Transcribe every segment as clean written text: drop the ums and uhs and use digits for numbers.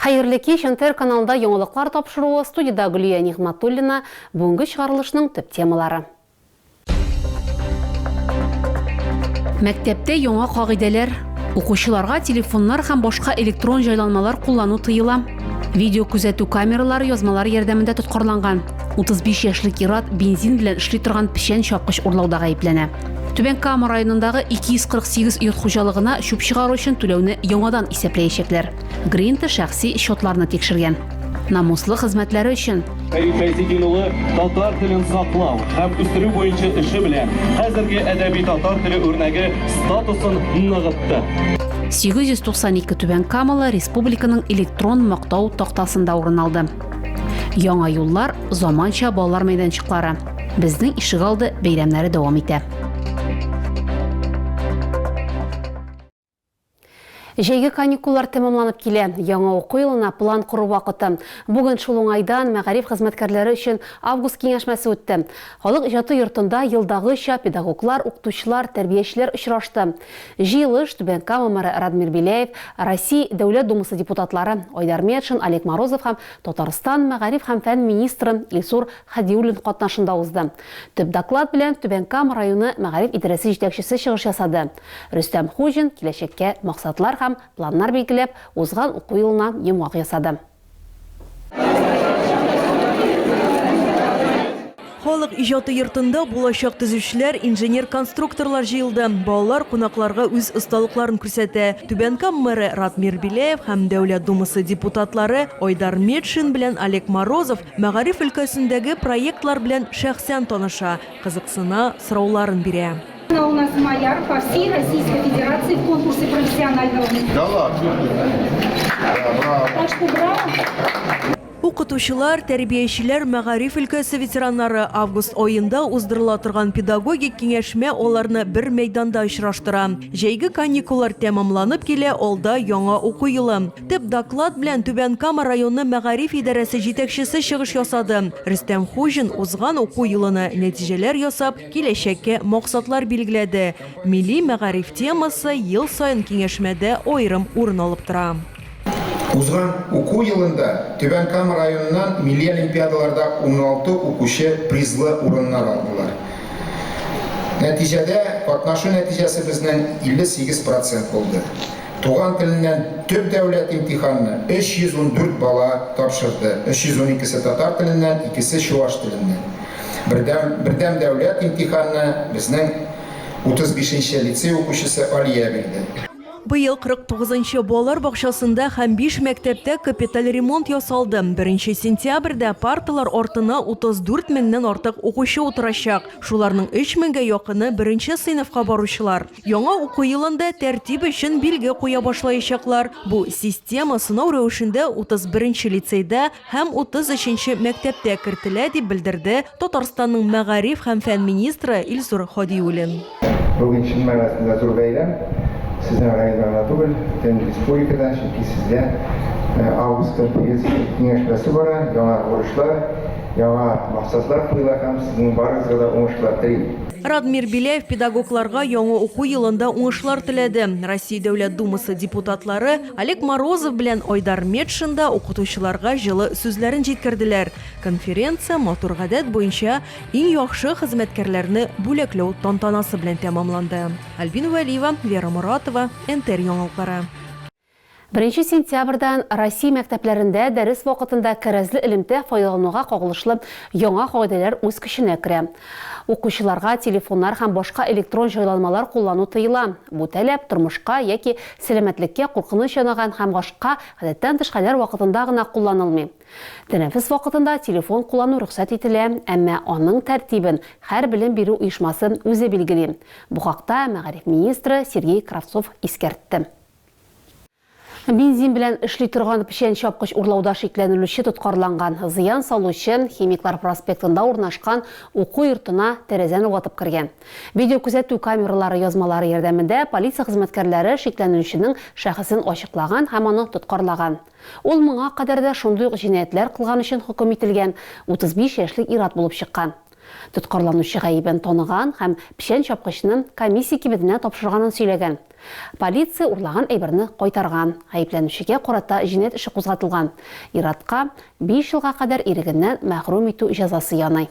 Хәерле кич, НТР каналында яңалыклар тапшыруы, студиядә Гөлия Нигъмәтуллина, бүгенге чыгарылышның төп темалары. Мәктәптә яңа кагыйдәләр. Укучыларга телефоннар һәм башка электрон җайланмалар куллану тыела. Видео күзәтү камералары язмалар ярдәмендә тоткарланган. 35 яшьлек ир-ат бензин белән эшли торган печән чапкыч урлауда гаепләнә. Түбән Кама районындагы 248 йорт хуҗалыгына чүп чыгару өчен түләүне яңадан исәпләячәкләр. Гринта шәхси счетларны тикшергән. Намуслы хезмәтләре өчен. Фәрит Фәйзетдин улы татар телен саклау һәм үстерү буенча эше белән хәзерге әдәби татар теле үрнәге статусын ныгытты. 892 Түбән Камалы республиканың электрон мактау тактасында урын алды. Яңа юллар, заманча балалар мәйданчыклары. Безнең ишегалды бәйрәмнәре дәвам итә. Җәйге каникуллар тәмамланып килә. Яңа уку елына план кору вакыты. Бүген шул уңайдан мәгариф хезмәткәрләре өчен август киңәшмәсе үтте. Халык иҗаты йортында елдагыча педагоглар, укытучылар, тәрбиячеләр очрашты. Җыелыш Түбән Кама мэры Радмир Беляев, Россия Дәүләт Думасы депутатлары Айдар Метшин, Олег Морозов һәм Татарстан мәгариф һәм фән министры Илсур Һадиуллин катнашында узды. Төп доклад белән Түбән Кама районы мәгариф идарәсе җитәкчесе чыгыш ясады. Рөстәм Хуҗин киләчәккә максатлар һәм планнар билгеләп, узган уку елына йомгак ясады. Халык иҗаты йортында булачак төзүчеләр, инженер-конструкторлар җыелды. Балалар кунакларга үз осталыкларын күрсәтә. Түбән Кама мэры Ратмир Беляев һәм Дәүләт Думасы депутатлары Айдар Метшин белән Олег Морозов мәгариф өлкәсендәге проектлар белән шәхсән таныша, кызыксына, сорауларын бирә. Она у нас маляр по всей Российской Федерации в конкурсе профессионального. Да ладно? Да, браво. Так что браво. Укытучылар, тәрбиячеләр, мәгариф өлкәсе ветераннары август аенда уздырыла торган педагогик киңәшмә аларны бер мәйданда очраштыра. Җәйге каникуллар тәмамланып килә, алда яңа уку елы. Төп доклад белән Түбән Кама районы мәгариф идарәсе җитәкчесе чыгыш ясады. Рөстәм Хуҗин узган уку елына нәтиҗәләр ясап, Киләчәккә максатлар билгеләде. Милли мәгариф темасы ел саен киңәшмәдә аерым урын алып тора. Узган уку елында Түбән Кама районыннан милли олимпиадаларда 16 укучы призлы урыннар алдылар. Нәтиҗәдә, катнашу нәтиҗәсе безнең 58 процент булды. Туган теленнән төп дәүләт имтиханны 314 бала тапшырды, 312 се татар теленнән, икесе чуаш теленнән. Бердәм бердәм дәүләт имтиханны безнең 35 нче лицей укучысы Алия бирде. Быел 49 нчы балалар бакчасында һәм биш мәктәптә капиталь ремонт ясалды. Беренче сентябрьдә парталар артына 34 меңнән артык укучы утырачак. Шуларның өч меңгә якыны беренче сыйныфка баручылар. Яңа уку елында тәртип өчен билге куя башлаячаклар. Бу система сынау рәвешендә 31 нче лицейда һәм 33 нче мәктәптә кертелә, дип белдерде Татарстанның мәгариф һәм фән министры Илсур Һадиуллин. Бүген чын мәгънәсендә зур бәйрәм. Сезнең районда гына түгел, бөтен республикада, чөнки сездә август конференциясе киңәшмәсе бара, яңа бурычлар, яңа максатлар куела һәм сезнең барыгызга да уңышлар телим. Радмир Беляев педагогларга яңа уку елында уңышлар теләде. Россия Дәүләт Думасы депутатлары Олег Морозов белән Айдар Метшин да укытучыларга җылы сүзләрен җиткерделәр. Конференция, матур гадәт буенча, иң яхшы хезмәткәрләрне бүләкләү тантанасы белән тәмамланды. Альбина Вәлиева, Вера Моратова, НТР яңалыклары. Беренче сентябрьдән Россия мәктәпләрендә дәрес вакытында кәрәзле элемтә файдалануга кагылышлы яңа кагыйдәләр үз көченә керә. Укучыларга телефоннар һәм башка электрон җайланмалар куллану тыела. Бу таләп тормышка яки сәламәтлеккә куркыныч янаган һәм башка гадәттән тыш хәлләр вакытында гына кулланылмый. Тәнәфес вакытында телефон куллану рөхсәт ителә, әмма аның тәртибен һәр белем бирү оешмасы үзе билгели. Бу хакта мәгариф министры Сергей Кравцов искәртте. Бензин белән эшли торган печән чапкыч урлауда шикләнелүче тоткарланган. Зыян салучы Химиклар проспектында урнашкан уку йортына тәрәзәне ватып кергән. Видеокүзәтү камералары язмалары ярдәмендә полиция хезмәткәрләре шикләнелүченең шәхесен ачыклаган һәм аны тоткарлаган. Ул моңа кадәр дә шундый ук җинаятьләр кылган өчен хөкем ителгән 35 яшьлек ир-ат булып чыккан. Тоткарланучы гаебен таныган һәм печән чапкычны комиссия кибетенә тапшырганын сөйләгән. Полиция урлаган әйберне кайтарган. Гаепләнүчегә карата җинаять эше кузгатылган. Ир-атка биш елга кадәр ирегеннән мәхрүм итү җәзасы яный.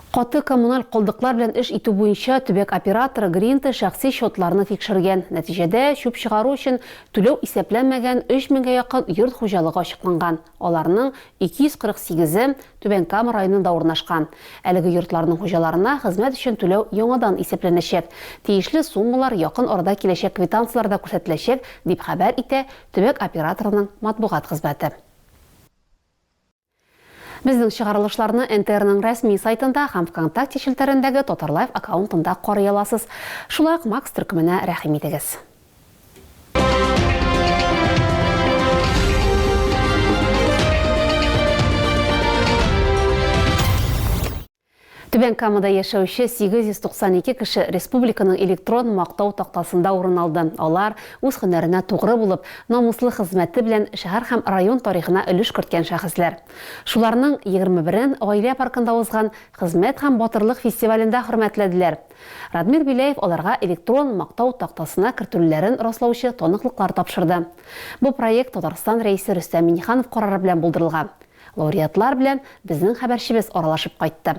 Каты коммуналь калдыклар белән эш итү буенча төбәк операторы Гринта шәхси счетларны тикшергән. Нәтиҗәдә, чүп чыгару өчен түләү исәпләнмәгән 3 меңгә якын йорт хуҗалыгы ачыкланган. Аларның 248-е Түбән Кама районында урнашкан. Әлеге йортларның хуҗаларына хезмәт өчен түләү яңадан исәпләнәчәк. Тиешле суммалар якын арада киләчәк квитанцияләрдә күрсәтеләчәк, дип хәбәр итә төбәк операторының матбугат хезмәте. Безнең чыгарылышларны НТРның рәсми сайтында һәм ВКонтакте челтәрендәге Татарлайф аккаунтында карый аласыз. Шулай ук Макс төркеменә рәхим итегез. Түбән Камада яшәүче 892 кеше республиканың электрон мактау тактасында урын алды. Алар үз һөнәренә тугры булып, намуслы хезмәте белән шәһәр һәм район тарихына өлеш керткән шәхесләр. Шуларның 21-ен Гаилә паркында узган Хезмәт һәм батырлык фестивалендә хөрмәтләделәр. Радмир Беляев аларга электрон мактау тактасына кертелүләрен раслаучы таныклыклар тапшырды. Бу проект Татарстан Рәисе Рөстәм Миңнеханов карары белән булдырылган. Лауреатлар белән безнең хәбәрчебез аралашып кайтты.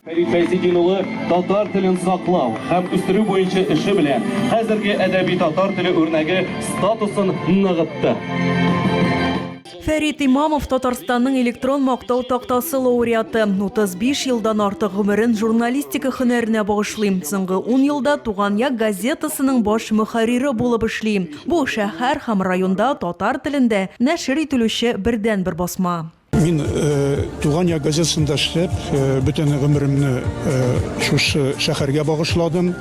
Фәрит Фәйзетдин улы татар телен саклау һәм үстерү буенча эше белән хәзерге әдәби татар теле үрнәге статусын ныгытты. Фәрит Имамов Татарстанның электрон мактау тактасы лауреаты. 35 елдан артык гомерен журналистика һөнәренә багышлый. Соңгы ун елда Туган як газетасының баш мөхәррире булып эшли. Бу шәһәр һәм районда татар телендә нәшер ителүче бердәнбер басма. Мин Туган як газетасында эшләп, бөтен гомеремне шушы шәһәргә багышладым.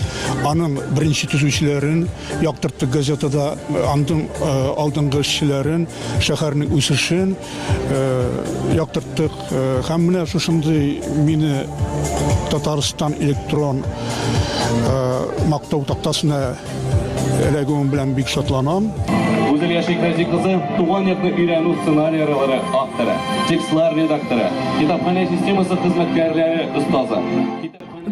Аның беренче төзүчеләрен яктырттык газетада, аның алдынгы эшчеләрен, шәһәрнең үсешен яктырттык. Һәм менә шушындый мине Татарстан электрон мактау тактасына Эләгүем белән бик шатланам. Гүзәл Яшик Фәйзи кызы туган якны өйрәнү сценарийлары авторы, текстлар редакторы, китапханә системасы хезмәткәрләре остазы.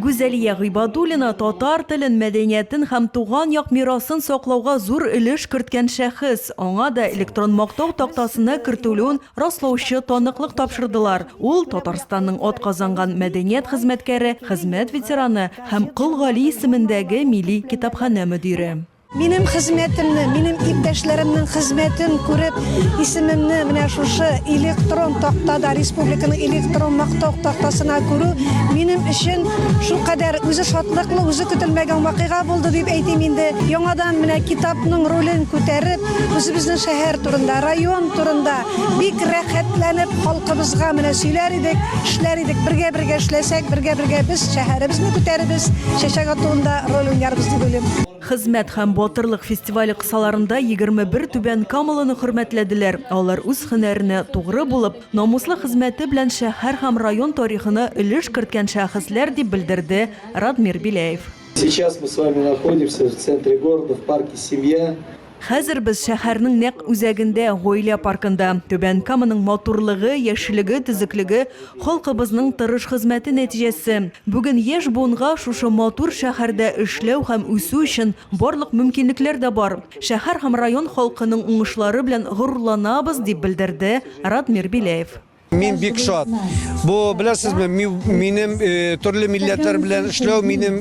Гүзәлия Гыйбадуллина татар телен, мәдәниятен һәм туган як мирасын саклауга зур өлеш керткән шәхес. Аңа да электрон мактау тактасына кертелүен раслаучы таныклык тапшырдылар. Ул, Татарстанның атказанган мәдәният хезмәткәре, хезмәт ветераны һәм Кол Гали исемендәге милли китапханә мөдире. Минем хезмәтемне, минем иптәшләремнең хезмәтен күреп, исемемне менә шушы электрон тактада, республиканың электрон мактау тактасына күрү минем өчен шулкадәр үзе шатлыклы, үзе көтелмәгән вакыйга булды дип әйтим инде. Яңадан менә китапның ролен күтәреп, үзебезнең шәһәр турында, район турында Бик рәхәтләнеп халкыбызга менә сөйләр идек, эшләр идек. Бергә-бергә эшләсәк, бергә-бергә без шәһәребезне күтәребез, чәчәк атуында роль уйнарбыз дип уйлыйм. Хезмәт һәм батырлык фестивале кысаларында 21 түбән камалыны хөрмәтләделәр. Алар үз һөнәренә тугры булып, намуслы хезмәте белән шәһәр һәм район тарихына өлеш керткән шәхесләр, дип белдерде Радмир Беляев. Сейчас мы с вами находимся в центре города, в парке Семья. Хәзер без шәһәрнең нәкъ үзәгендә, Гаилә паркында. Түбән Каманың матурлыгы, яшеллеге, төзеклеге, халкыбызның тырыш хезмәте нәтиҗәсе. Бүген яшь буынга шушы матур шәһәрдә эшләү һәм үсү өчен барлык мөмкинлекләр дә бар. Шәһәр һәм район халкының уңышлары белән горурланабыз, дип белдерде Радмир Беляев. Мин бик шат. Бу, беләсезме, минем э, төрле милләтләр белән эшләү минем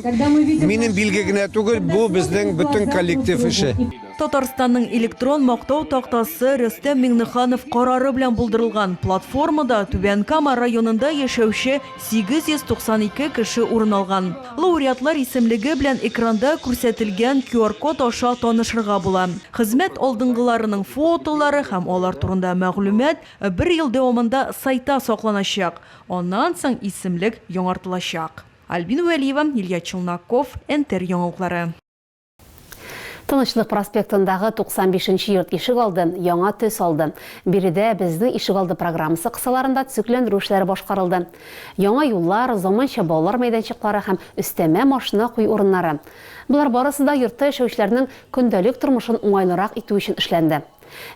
минем билге генә түгел, бу безнең бөтен коллектив эше. Татарстанның электрон мактау тактасы Рөстәм Миңнеханов карары белән булдырылган. Платформада Түбән Кама районында яшәүче 892 кеше урын алган. Лауреатлар исемлеге белән экранда күрсәтелгән QR-код аша танышырга була. Хезмәт алдынгыларының фотолары һәм алар турында мәгълүмат Бер ел дәвамында сайтта сакланачак, аннан соң исемлек яңартылачак. Альбина Вәлиева, Илья Челноков, НТР яңалыклары. Тынычлык проспектындагы 95 нче йорт ишегалды яңа төс алды. Биредә Безнең ишегалды программасы кысаларында төзекләндерү эшләре башкарылды. Яңа юллар, заманча балалар мәйданчыклары һәм өстәмә машина кую урыннары. Болар барысы да йортта яшәүчеләрнең көндәлек тормышын уңайлырак итү өчен эшләнде.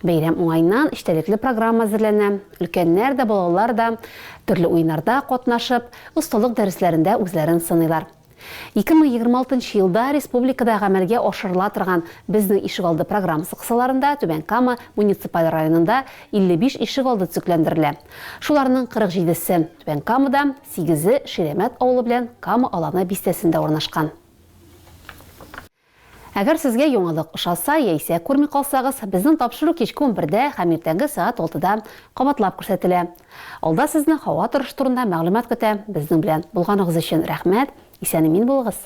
Бәйрәм уңаеннан эчтәлекле программа әзерләнә. Өлкәннәр дә, балалар да төрле уеннарда катнашып, осталык дәресләрендә үзләрен сыныйлар. 2026 нчы елда республикада гамәлгә ашырыла торган Безнең ишегалды программасы кысаларында Түбән Кама муниципаль районында 55 ишегалды төзекләндерелә. Шуларның 47 се, Түбән Камада, сигезе Ширәмәт авылы белән Кама Аланы бистәсендә урнашкан. Әгәр сезгә яңалык ошаса яисә күрми калсагыз, безнең тапшыру кичке унбердә һәм иртәнге сәгать алтыда кабатлап күрсәтелә. Алда сезне һава торышы турында мәгълүмат көтә. Безнең белән булганыгыз өчен рәхмәт, исән-имин булыгыз!